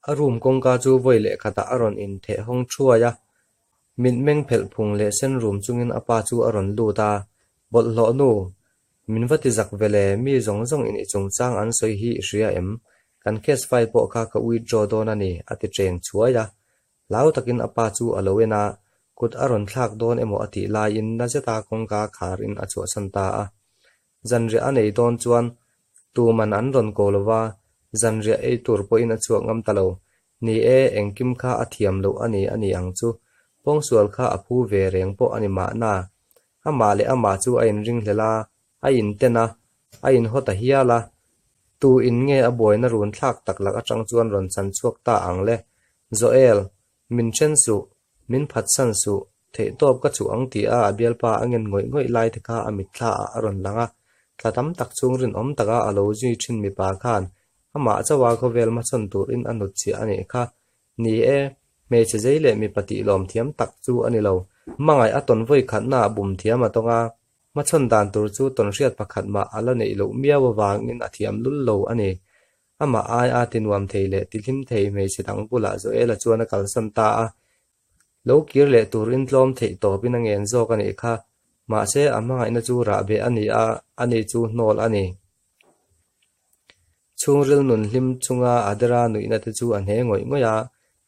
A room kawngka chu vawi leh khatah a rawn intheh hawng thuai a, mitmeng phelh phung leh sen rum chungin a pa chu a rawn lut a, Bawlhhlawh nu, min va ti zak ve le, mi zawng zawng in i chungchang an sawi hi i hria em? Kan case file pawh kha ka withdraw dawn a ni, a ti cheng chhuai a. Hlau takin a pa chu a lo en a, kut a rawn thlak dawn emaw a tih laiin na zeta kawngka kharin a chhuahsan ta a. Zanriah a nei dawn chuan tuman an rawn ko lo va, zanriah ei tur pawhin a chhuak ngam ta lo. Ni e, engkim kha a thiam loh a ni a ni ang chu. Pawngsual kha a phu ve reng pawh a ni mahna. Amah leh amah chu a inringhlel a, a inten a, a inhaw ta hial a. Tu in nge a buaina run thlak tak lak atang chuan rawn chan chhuak ta ang le? Joel, Min then suh, min phatsan suh, theihtawp ka chuh ang tih a a bialpa a ngen ngawih ngawih lai te kha a mitthla ah a rawn lang a, thla tam tak chhung rinawm taka a lo zui thin mipa khan amah chauha khawvel hmachhawn turin a hnut chhiah a nih kha. Ni e, hmeichhe zei leh mipa tih lawm thiam tak chu a ni lo. Hmangaih a tawn vawi khatna ah bum thiam a tawng a, hmachhawn dan tur chu tawnhriat pakhat mah a la neih loh miau avangin a thiam lul lo a ni. Amah ai a ti nuam thei leh ti hlim thei hmeichhe dang bulah Joela chuan a kalsan ta a, lo kir leh turin tlawm theih tawpin a ngen zawk a nih kha. Mahse, a hmangaihna chu rahbeh a ni a, ani chu hnawl a ni. Chhungril nun hlim chunga Adera nuihna te chu a hne ngawih ngawih a,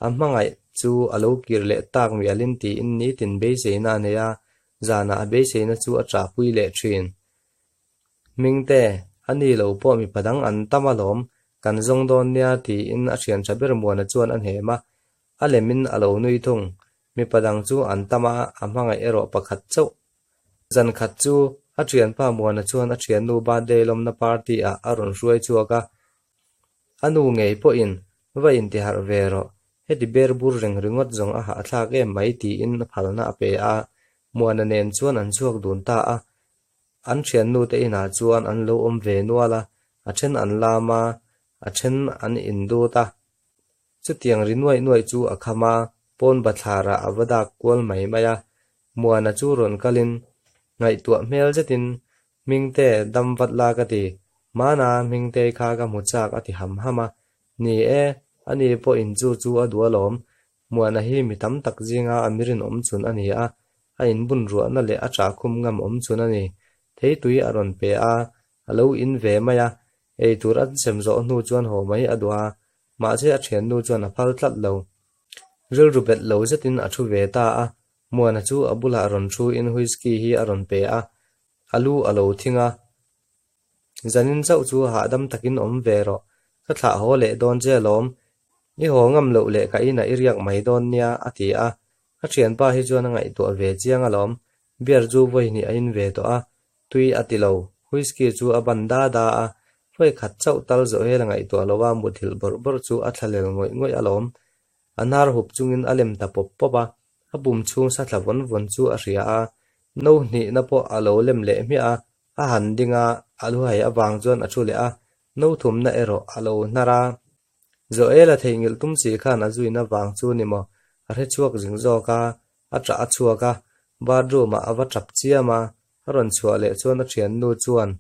a hmangaih chu a lo kir leh tak mialin tiin nitin beiseina a nei a, zanah a beiseina chu a ṭahpui leh ṭhin. Hmingte, a ni lo pawh mipa dang an tam alawm, kan zawng dawn nia tiin a thian tha ber Muana chuan a hnem a, a lemin a lo nui thung. Mipa dang chu an tam a, a hmangaih erawh pakhat chauh. Zan khat chu a thianpa Muana chuan a thiannu birthday lawmna party ah a rawn hruai chhuak a, a nu ngei pawhin va intiharh ve rawh, heti ber bur reng ringawt zawng a hahthlak em mai tiin phalna a pe a, Muana nen chuan an chhuak dun ta a, An thiannute inah chuan an lo awm ve nual a, a then an lam a, a then an indut a. Chutiang ri nuaih nuaih chu a kham a, pawn bathlarah a va dak kual mai mai a. Muana chu rawn kalin, ngaihtuah hmel zetin, Hmingte, dam vat la ka ti. Hmana Hmingtei kha ka hmu chak a ti ham ham a. Ni e, ani pawhin chu chu a duh alawm. Muana hi mi tam tak zinga a mirin awm chhun a ni a, a inbun ruahna leh a chahkhum ngam awm chhun a ni. Theitui a rawn pe a, a lo in ve mai a, eitur an sem zawh hnu chuan haw mai a duh a, mahse a thiannu chuan a phal tlat lo. Rilru bet lo zetin a thu ve ta a, Muana chu a bulah rawn thu in whisky hi a rawn pe a, a lu a lo thing a, Zanin chauh chu hahdam takin awm ve rawh, ka thlah haw leh dawn che alawm, i haw ngam loh leh ka inah i riak mai dawn nia, a ti a. Ka thianpa hi chuan a ngaihtuah ve chiang alawm, beer chu vawi hnih a in ve tawh a, tui a ti lo, whisky chu a ban da da a, vawi khat chauh tal zawh hel a ngaihtuah lo a, muthilh bawrh bawrh chu a thla lel ngawih ngawih alawm. A hnar hup chungin a lem ta pawp pawp a, a pum chhung sa thla vawn vawn chu a hria a, no hnihna pawh a lo lem leh hmiah a, A han ding a, a luhai avang chuan a thu leh a, no thumna erawh a lo hnar a. Joel-a theihnghilh tum si khan a zuina vang chu ni maw, a hre chhuak zing zawk a, a ṭah a chhuak a, bathroom-ah a va ṭap chiam a, a rawn chhuah leh chuan a ṭhiannu chuan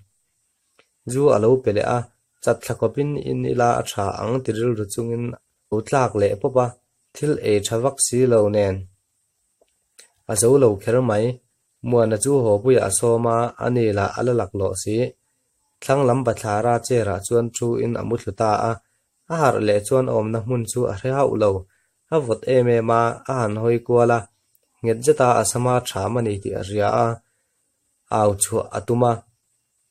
zu a lo pe leh a, chat thla khawpin in ila a ṭha ang ti rilru chungin a lo tlak leh pawp a, thil ei ṭha vak si lo nen a zo lo kher mai. Muana chu haw puiah a sawm a, a ni lah a la laklawh si. Thlang lam bathlara chair ah chuan thu in a mu thlu ta a, a harh leh chuan a awmna hmun chu a hre hauh lo. A vawt em em a, a han hawi kual a, nghet zeta a sama ṭham a ni tih a hria a, au chhuah a tum a.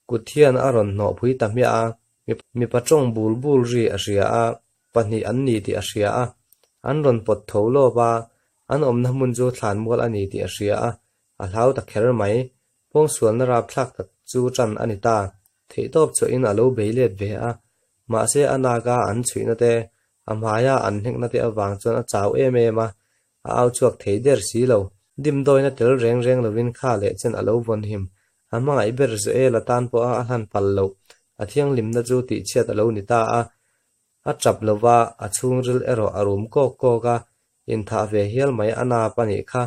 Kut hian a rawn hnawh phui ta hmiah a, mipa tawng bul bul ri a hria a, pahnih an ni tih a hria a, an rawn pawt tho lawp a, an awmna hmun chu thlanmual a ni tih a hria a, a hlau ta kher mai. Pawngsualna rapthlak tak chu tan a ni ta. Theihtawp chhuahin a lo bei let ve a, mahse a naka an chhuihna te, a hmaia an hnekna te avang chuan a chau em em a, A au chhuak thei der si lo. Dimdawina tel reng reng lovin kha leh chen a lo vawn him. A hmangaih ber Joel a tan pawha a hlan pal loh. A thianghlimna chu tihchhiat a lo ni ta a. A tap lo va, a chhungril erawh a rum kawk kawk a, inthah ve hial mai a nap a nih kha.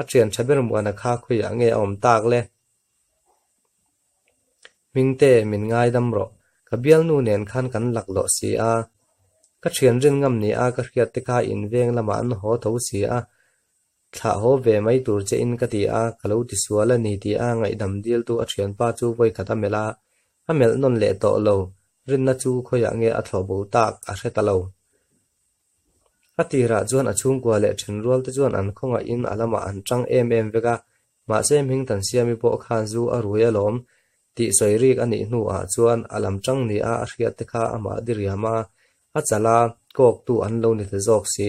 A thian tha ber Muana kha khawiah nge a awm tak le? Hmingte, min ngaidam rawh. Ka bialnu nen khan kan laklawh si a. Ka thian rin ngam ni a ka hriat te kha in veng lamah an haw tho si a, thlah haw ve mai tur che in ka ti a, ka lo ti sual a ni ti a ngaihdam diltu a thianpa chu vawikhat a melh a, a melh nawn leh tawh lo, rinna chu khawiah nge a thlawh bo tak a hre ta lo. A tirah chuan a chhungkua leh thenrual te chuan an khawngaihin a lamah an tang em em vek a, mahse Hmingthansiami pawh khan zu a rui alawm tih sawi rik a nih hnuah chuan a lam tang nia a hriat te kha amah diriam a, a chal a, kawktu an lo ni ta zawk si.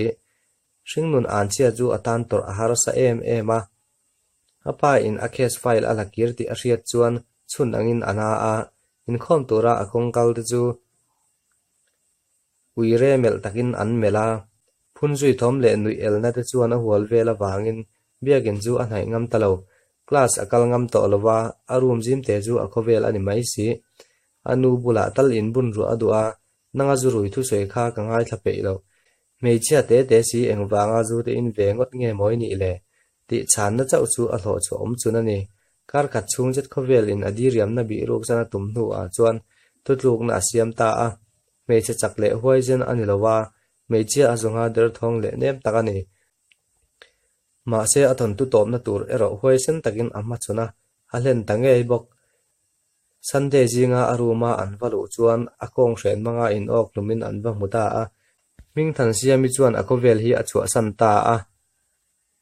Hringnun anchhia chu a tan tawrh a harsa em em a. A pa in a case file a la kir tih a hriat chuan chhun angin a na a, inkhawm tura a kawng kal te chu Uire melh takin an melh a, phunzui thawm leh nuih elna te chuan a hual vel avangin biakin chu a hnaih ngam ta lo. Class a kal ngam tawh lo va, a room zimte chu a khawvel a ni mai si. A nu bulah tal inbun ruah a duh a, nanga zu rui thusawi kha ka ngaithla peih lo. Hmeichhia te te si engvanga zu te in ve ngawt nge mawi nih le? Tih chhanna chauh chu a hlawh chhuah awm chun a ni. Kar khat chhung zet khawvel in a diriamna bih ruk zan a tum hnuah chuan thutlukna a siam ta a. Hmeichhe chak leh huaizen a ni lo a, hmeichhia a zawnga derthawng leh nem tak a ni. Mahse a thawnthu tawpna tur erawh huaisen takin a hmachhawn a, a hlen ta ngei bawk. Sunday zinga a room a an va luh chuan a kawng hren hmanga in awk hlumin an va hmu ta a. Hmingthansiami chuan a khawvel hi a chhuahsan ta a.